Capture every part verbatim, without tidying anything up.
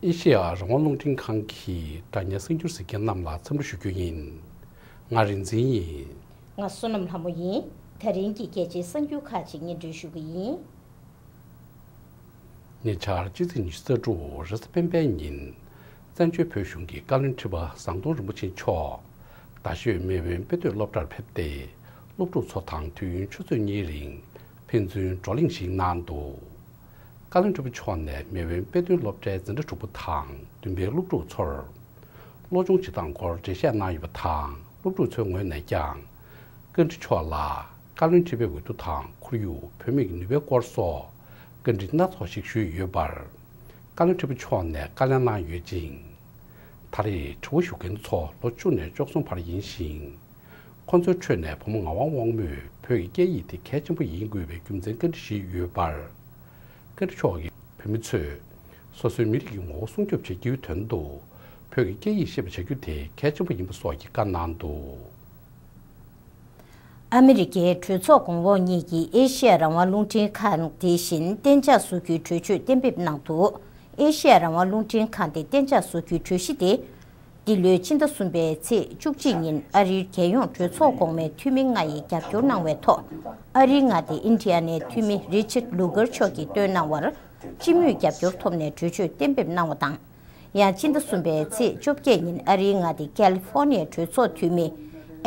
ཨེ་ཤེ་ཡ་རང་དབང་རླུང་འཕྲིན་ཁང་གི་དྲ་བརྙན་གསར་འགྱུར་གཟིགས་མཁན་རྣམས་ལ་འཚམས་འདྲི་ཞུ་རྒྱུ་ཡིན། ང་རིག་འཛིན་ཡིན། ང་བསོད་ནམས་ལྷ་མོ་ཡིན། ད་རིང་གི་རྒྱལ་སྤྱིའི་གསར་འགྱུར་ཁག་ཅིག་སྙན་སྒྲོན་ཞུ་གི་ཡིན། ཉེ་ཆར་ཕྱི་ཚེས་ཉི་ཤུ་རྩ་དྲུག་རེས་གཟའ་སྤེན་པའི་ཉིན། བཙན་བྱོལ་བོད་གཞུང་གི་བཀའ་བློན་ཁྲི་པ་ཟམ་གདོང་རིན་པོ་ཆེ་མཆོག་རྡ་ཤོད་མེས་དབོན་དཔེ་སྟོན་སློབ་གྲྭར་ཕེབས་ཏེ། སློབ་ཕྲུག་ཚོ་དང་དུས་ཡུན་ཆུ་ཚོད་གཉིས་རིང་ཕན་ཚུན་བགྲོ་གླེང་ཞིག་གནང་འདུག་བཀའ་བློན་ཁྲི་པ་མཆོག་ནས་མེས་དབོན་དཔེ་སྟོན་སློབ་གྲྭའི་འཛིན་གྲྭ་དྲུག་པ་དང་བདུན་པའི་སློབ་ཕྲུག་ཚོར། སློབ་སྦྱོང་བྱེད་སྟངས་སྐོར་འགྲེལ་བཤད་གནང་ཡོད་པ་དང་། སློབ་ཕྲུག་ཚོའི་ངོས་ནས་ཀྱང་། བཀའ་ཁྲི་མཆོག་ལ་བཀའ་བློན་ཁྲི་པའི་འོས་བསྡུ་དང་ཁོར་ཡུག་བོད་མིའི་ནུས་པའི་སྐོར་སོགས་བཀའ་འདྲི་སྣ་ཚོགས་ཤིག་ཞུས་ཡོད་པར། བཀའ་བློན་ཁྲི་པ་མཆོག་ནས་བཀའ་ལན་གནང་ཡོད་ཅིང་། ད་རེས་དྲི་བ་ཞུ་མཁན་ཚོ་ལོ་བཅུ་ནས་བཅུ་གསུམ་བར་ཡིན་ཞིང་། ཁོ་ཚོའི་ཁྲོད་ནས་བུ་མོ་ངག་དབང་དབང་མོས་བོད་ཀྱི་སྐད་ཡིག་དེ་གལ་ཆེན་པོ་ཡིན་དགོས་པའི་རྒྱུ་མཚན་བཀའ་འདྲི་ཞུས་ཡོད་པར། བཀའ་ཁྲི་མཆོག་གིས་བོད་མི་ཚོས་སོ་སོའི་མི་རིགས་ཀྱི་ངོ་བོ་སྲུང་སྐྱོབ་བྱ་རྒྱུའི་དོན་དུ། བོད་ཀྱི་སྐད་ཡིག་ཤེས་པ་བྱ་རྒྱུ་དེ་གལ་ཆེན་པོ་ཡིན་པ་སོགས་ཀྱི་བཀའ་གནང་འདུག་ཨ་མི་རི་ཀའི་གྲོས་ཚོགས་གོང་འོག་གཉིས་ཀྱིས་ཨེ་ཤེ་ཡ་རང་དབང་རླུང་འཕྲིན་ཁང་དེ་བཞིན་གཏན་འཇགས་བཟོ་རྒྱུའི་གྲོས་ཆོད་གཏན་འབེབས་གནང་འདུག་ཨེ་ཤེ་ཡ་རང་དབང་རླུང་འཕྲིན་ཁང་དེ་གཏན་འཇགས་བཟོ་རྒྱུའི་གྲོས་གཞི་དེ། འདི་ལོའི་ཕྱི་ཟླ་གསུམ་པའི་ཚེས་བཅུ་གཅིག་ཉིན་ཨ་རིའི་རྒྱལ་ཡོངས་གྲོས་ཚོགས་གོང་མའི་འཐུས་མི་ལྔ་ཡིས་རྒྱབ་སྐྱོར་གནང་བའི་ཐོག་ཨ་རིའི་མངའ་སྡེ་ཨིན་ཌི་ཡ་ནའི་འཐུས་མི་རི་ཆར་ལུ་གར་མཆོག་གིས་བཏོན་གནང་བར། སྤྱི་མོས་རྒྱབ་སྐྱོར་ཐོབ་ནས་གྲོས་ཆོད་གཏན་འབེབས་གནང་བ་དང་། ཡང་ཕྱི་ཟླ་གསུམ་པའི་ཚེས་བཅོ་བརྒྱད་ཉིན་ཨ་རིའི་མངའ་སྡེ་ཀལ་ལི་ཧྥོར་ནི་ཡའི་གྲོས་ཚོགས་འཐུས་མི་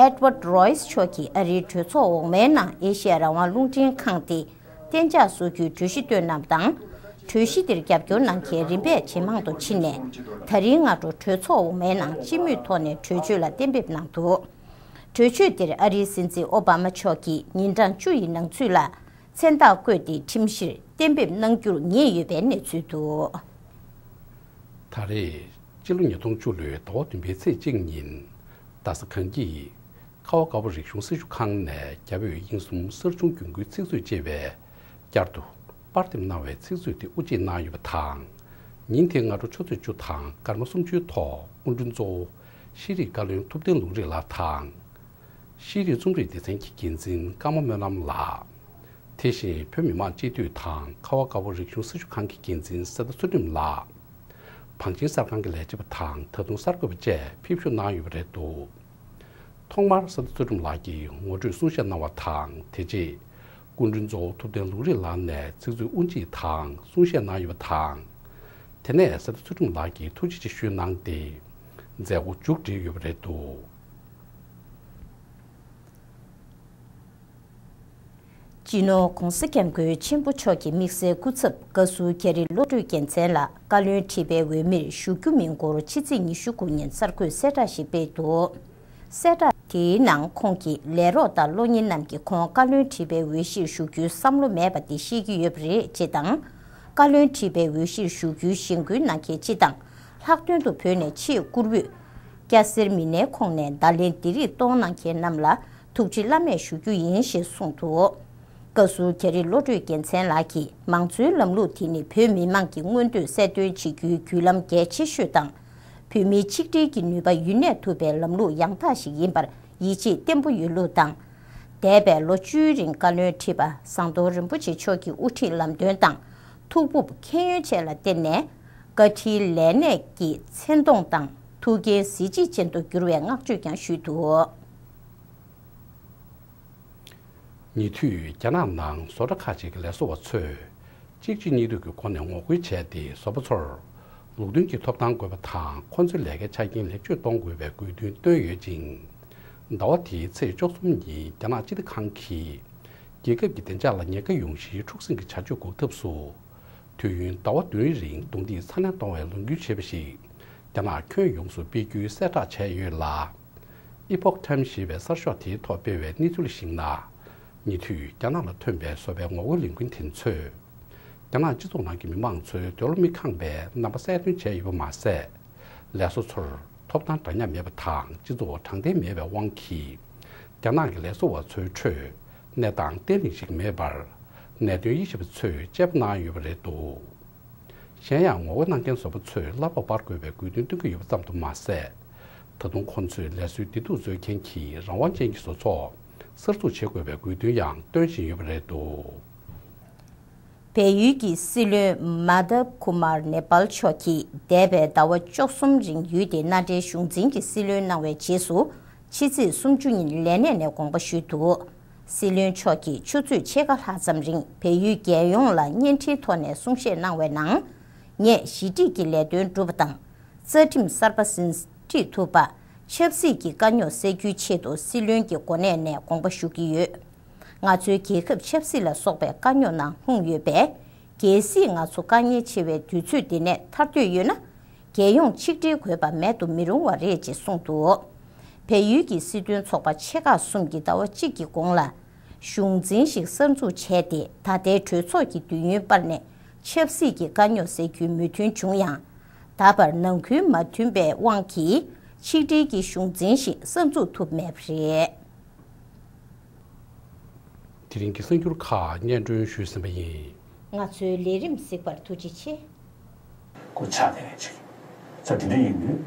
ཨེད་ཝར་རོས་མཆོག་གིས་ཨ་རིའི་གྲོས་ཚོགས་འོག་མའི་ནང་ཨེ་ཤེ་ཡ་རང་དབང་རླུང་འཕྲིན་ཁང་དེ་གཏན་འཇགས་བཟོ་རྒྱུའི་གྲོས་གཞི་བཏོན་གནང་བ་དང་། གྲོས་གཞི་དེར་རྒྱབ་སྐྱོར་གནང་མཁན་རིམ་པས་ཇེ་མང་དུ་ཕྱིན་ནས། ད་རིང་སྔ་དྲོ་གྲོས་ཚོགས་འོག་མའི་ནང་སྤྱི་མོས་ཐོག་ནས་གྲོས་ཆོད་ལ་གཏན་འབེབས་གནང་འདུག་གྲོས་ཆོད་དེར་ཨ་རིའི་སྲིད་འཛིན་ཨོ་བྷ་མ་མཆོག་གིས་ཉིན་གྲངས་བཅུ་ཡི་ནང་ཚུད་ལ་མཚན་རྟགས་བཀོད་དེ་ཁྲིམས་གཞིར་གཏན་འབེབས་གནང་རྒྱུར་ངེས་ཡོད་པའི་གནས་ཚུལ་འདུག་ད་རེས་སྤྱི་ལོ་ཉིས་སྟོང་བཅུ་ལོའི་ཟླ་བ་བདུན་པའི་ཚེས་གཅིག་ཉིན། རྡ་ས་གངས་སྐྱིད་ཁ་བ་དཀར་པོ་རིག་གཞུང་སྲི་ཞུ་ཁང་ནས་རྒྱ་བོད་དབྱིན་གསུམ་གསར་བྱུང་རྒྱུན་མཁོའི་ཚིག་མཛོད་ཅེས་པའི་བསྐྱར་དུ་པར་འདེམས་གནང་བའི་ཚིག་མཛོད་དེ་དབུ་འབྱེད་གནང་ཡོད་པ་དང་། ཉིན་དེའི་སྔ་དྲོ་ཆུ་ཚོད་བཅུ་དང་སྐར་མ་སུམ་ཅུའི་ཐོག་སྐུ་མགྲོན་གཙོ་བོ་ཤེས་རིག་བཀའ་བློན་ཐུབ་བསྟན་ལུང་རིགས་ལགས་དང་། ཤེས་རིག་རྩོམ་རིག་སྡེ་ཚན་གྱི་འགན་འཛིན་ཀརྨ་སྨོན་ལམ་ལགས། དེ་བཞིན་བོད་མི་མང་སྤྱི་འཐུས་དང་ཁ་བ་དཀར་པོ་རིག་གཞུང་སྲི་ཞུ་ཁང་གི་འགན་འཛིན་གསེར་རྟ་ཚུལ་ཁྲིམས་ལགས། བང་ཆེན་གསར་ཁང་གི་ལས་བྱེད་པ་དང་ད་དུང་གསར་འགོད་པ་བཅས་ཕེབས་ཞུགས་གནང་ཡོད་པ་རེད་འདུག་ཐོག་མར་གསེར་རྟ་ཚུལ་ཁྲིམས་ལགས་ཀྱིས་ངོ་སྤྲོད་གསུང་བཤད་གནང་བ་དང་། དེ་རྗེས་སྐུ་མགྲོན་གཙོ་བོ་ཐུབ་བསྟན་ལུང་རིགས་ལགས་ནས་ཚིག་མཛོད་དབུ་འབྱེད་དང་གསུང་བཤད་གནང་ཡོད་པ་དང་། དེ་ནས་གསེར་རྟ་ཚུལ་ཁྲིམས་ལགས་ཀྱིས་ཐུགས་རྗེ་ཆེ་ཞུས་གནང་སྟེ། མཛད་སྒོ་མཇུག་སྒྲིལ་ཡོད་པ་རེད་འདུག་སྤྱི་ནོར་༧གོང་ས་༧སྐྱབས་མགོན་ཆེན་པོ་མཆོག་གི་དམིགས་བསལ་སྐུ་ཚབ་བཀའ་ཟུར་རྒྱ་རི་བློ་གྲོས་རྒྱལ་མཚན་ལ་བཀའ་བློན་ཁྲི་པའི་འོས་མིར་ཞུགས་རྒྱུ་མིན་སྐོར་ཕྱི་ཚེས་ཉི་ཤུ་དགུ་ཉིན་གསར་འགོད་གསལ་བསྒྲགས་ཤིག་སྤེལ་འདུག་གསལ་བསྒྲགས་དེའི་ནང་ཁོང་གི་ལས་རོགས་དང་བློ་གཉེར་རྣམས་ཀྱིས་ཁོང་བཀའ་བློན་ཁྲི་པའི་འོས་གཞིར་ཞུགས་རྒྱུའི་བསམ་བློ་མེད་པ་དེ་ཤེས་ཀྱི་ཡོད་པ་རེད་ཅེས་དང་། བཀའ་བློན་ཁྲི་པའི་འོས་གཞིར་ཞུགས་རྒྱུའི་གཞེན་སྐུལ་གནང་མཁན་སྤྱི་དང་། ལྷག་དོན་དུ་བོད་ནས་ཆེས་བཀུར་འོས། སྐྱ་སེར་མི་སྣའི་ཁོངས་ནས་བརྡ་ལན་འདི་རིགས་གཏོང་གནང་མཁན་རྣམས་ལ་ཐུགས་རྗེ་བླ་མེད་ཞུ་རྒྱུ་ཡིན་ཞེས་གསུངས་འདུག་བཀའ་ཟུར་རྒྱ་རི་བློ་གྲོས་རྒྱལ་མཚན་ལགས་ཀྱིས་མང་གཙོའི་ལམ་ལུགས་དེ་ནི་བོད་མི་མང་གི་མངོན་འདོད་གསལ་སྟོན་བྱེད་རྒྱུའི་བརྒྱུད་ལམ་གལ་ཆེ་ཤོས་དང་། བོད་མིའི་ཆིག་སྒྲིལ་གྱི་ནུས་པ་ཡུན་གནས་ཐུབ་པའི་ལམ་ལུགས་ཡང་དག་ཞིག་ཡིན་པར་ཡིད་ཆེས་བརྟན་པོ་ཡོད་ལུགས་དང་། འདས་པའི་ལོ་བཅུའི་རིང་བཀའ་བློན་ཁྲི་པ་ཟམ་གདོང་རིན་པོ་ཆེ་མཆོག་གི་དབུ་ཁྲིད་ལམ་སྟོན་དང་ཐུགས་ཕོགས་མཁྱེན་ཡོན་བཅས་ལ་བརྟེན་ནས། བཀའ་ཁྲིའི་ལས་གནས་ཀྱི་མཚན་མཐོང་དང་ཐུགས་འགན་གཟི་བརྗིད་ཅན་དུ་གྱུར་བའི་བསྔགས་བརྗོད་ཀྱང་ཞུས་འདུག་ཉེ་དུས་རྒྱ་ནག་ནང་བཟོ་གྲྭ་ཁག་ཅིག་གི་ལས་བཟོ་བ་ཚོས་གཅིག་རྗེས་གཉིས་མཐུད་ཀྱི་སྒོ་ནས་ངོ་རྒོལ་བྱས་ཏེ། བཟོ་པ་ཚོར་ལུགས་མཐུན་གྱི་ཐོབ་ཐང་དགོས་པ་དང་། ཁོ་ཚོའི་ལས་ཀའི་ཆ་རྐྱེན་ལེགས་བཅོས་གཏོང་དགོས་པའི་དགོས་འདུན་བཏོན་ཡོད་ཅིང་། ཟླ་བ་འདིའི་ཚེས་བཅུ་གསུམ་ཉིན་རྒྱ་ནག་སྤྱི་བདེ་ཁང་གིས་རྒྱལ་ཁབ་ཀྱི་བདེ་འཇགས་ལ་ཉེན་ཁ་ཡོང་གཞིའི་འཁྲུག་ཟིང་གི་བྱ་སྤྱོད་འགོག་ཐབས་སུ། དུས་ཡུན་ཟླ་བ་བདུན་རིང་རྡུང་རྡེག་ཚ་ནན་གཏོང་བའི་ལམ་སྟོན་བྱས་པ་ཞིག་རྒྱ་ནག་ཁྱོན་ཡོངས་སུ་སྤེལ་རྒྱུའི་གསལ་བསྒྲགས་བྱས་ཡོད་ལ། Epoch Times ཞེས་པའི་གསར་ཤོག་དེའི་ཐོག་སྤེལ་བའི་གནས་ཚུལ་ལ་གཞིགས་ན། ཉེ་དུས་རྒྱ་ནག་ལ་ཐོན་པའི་བཟོ་པའི་ངོ་རྒོལ་ལས་འགུལ་དེ་ཚོས། རྒྱ་ནག་སྤྱི་ཚོགས་ནང་གི་མི་མང་ཚོའི་འདོད་བློ་མི་ཁེངས་པའི་རྣམ་པ་གསལ་སྟོན་བྱས་ཡོད་པ་མ་ཟད། ལས་བཟོ་ཚོར་ཐོབ་ཐང་འདྲ་མཉམ་མེད་པ་དང་། སྤྱི་ཚོགས་དྲང་བདེན་མེད་པའི་དབང་གིས། རྒྱ་ནག་གི་ལས་བཟོ་བ་ཚོའི་ཁྲོད་གནས་སྟངས་བརྟན་ལྷིང་ཞིག་མེད་པར། གནད་དོན་དབྱེ་ཞིབ་པ་ཚོས་དཔྱད་པ་གནང་ཡོད་པ་རེད་འདུག་གཞན་ཡང་། ངོ་རྒོལ་གནང་མཁན་བཟོ་པ་ཚོས་གླ་ཕོགས་སྤར་དགོས་པའི་དགོས་འདུན་བཏོན་གྱི་ཡོད་པ་ཙམ་དུ་མ་ཟད། ད་དུང་ཁོ་ཚོས་ལས་བཟོའི་བདེ་སྡུག་རྩོད་མཁན་གྱི་རང་དབང་ཅན་གྱི་བཟོ་ཚོགས་གསར་འཛུགས་བྱེད་དགོས་པའི་དགོས་འདུན་ཡང་བཏོན་བཞིན་ཡོད་པ་རེད་འདུག་བལ་ཡུལ་གྱི་སྲིད་བློན་མཱ་དབ་ཀུ་མར་ནེ་པཱལ་མཆོག་གིས་འདས་པའི་ཟླ་བ་བཅུ་གསུམ་རིང་ཡུལ་དེའི་མནའ་འབྲེལ་གཞུང་འཛིན་གྱི་སྲིད་བློན་གནང་བའི་རྗེས་སུ། ཕྱི་ཚེས་སུམ་ཅུ་ཉིན་ལས་གནས་ནས་དགོངས་པ་ཞུས་འདུག། སྲིད་བློན་མཆོག་གིས་ཆུ་ཚོད་ཕྱེད་ཀ་ལྷག་ཙམ་རིང་བལ་ཡུལ་རྒྱལ་ཡོངས་ལ་བརྙན་འཕྲིན་ཐོག་ནས་གསུང་བཤད་གནང་བའི་ནང་། ངས་ཞི་འགྲིག་གི་ལས་དོན་བསྒྲུབས་པ་དང་། རྩ་ཁྲིམས་གསར་པ་ཟིན་བྲིས་ཐུབ་པ། ཆབ་སྲིད་ཀྱི་དཀའ་རྙོག་སེལ་རྒྱུའི་ཆེད་དུ་སྲིད་བློན་གྱི་གོ་གནས་ནས་དགོངས་པ་ཞུ་གི་ཡོད། ང་ཚོའི་རྒྱལ་ཁབ་ཆབ་སྲིད་ལ་སོགས་པའི་དཀའ་རྙོག་ནང་ལྷུང་ཡོད་པས། གལ་སྲིད་ང་ཚོ་དཀའ་ངལ་ཆེ་བའི་དུས་ཚོད་འདི་ནས་ཐར་འདོད་ཡོད་ན། རྒྱལ་ཡོངས་ཆིག་སྒྲིལ་དགོས་པ་མེད་དུ་མི་རུང་བ་རེད་ཅེས་གསུངས་འདུག། བལ་ཡུལ་གྱི་སྲིད་དོན་ཚོགས་པ་ཆེ་ཁག་གསུམ་གྱིས་ཟླ་བ་གཅིག་གི་གོང་ལ། གཞུང་འཛིན་ཞིག་གསར་འཛུགས་བྱས་ཏེ། ད་ལྟའི་གྲོས་ཚོགས་ཀྱི་དུས་ཡུན་སྤར་ནས་ཆབ་སྲིད་ཀྱི་དཀའ་རྙོག་སེལ་རྒྱུའི་མོས་མཐུན་བྱུང་ཡང་། ད་བར་ནང་ཁུལ་མ་མཐུན་པའི་དབང་གིས་ཆིག་སྒྲིལ་གྱི་གཞུང་འཛིན་ཞིག་གསར་འཛུགས་ཐུབ་མེད་པ་རེད། དེ་རིང་གི་གསར་འགྱུར་ཁག་སྙན་སྒྲོན་ཞུས་ཟིན་པ་ཡིན། ང་ཚོའི་ལས་རིམ་གཟིགས་པར་ཐུགས་རྗེ་ཆེ། ཁོ་ཆགས་བསྡད་མཁན་ཅིག། ས་དེ་འདྲ་ཡིན་དུས།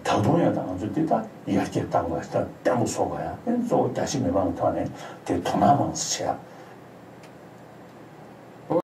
ད་དུང་ཡང་ད་ང་ཚོ་འདི་ལྟར་ཡར་རྒྱས་བཏང་དགོས་ད་བརྟན་པོ་བཟོ་དགོས་ཡ་ཨེ་གཙོ་བོ་རྒྱ་ཆེ་མི་མང་གི་ཐོག་ནས་དེ་དོ་སྣང་མང་ཙམ་བྱེད་ཡ།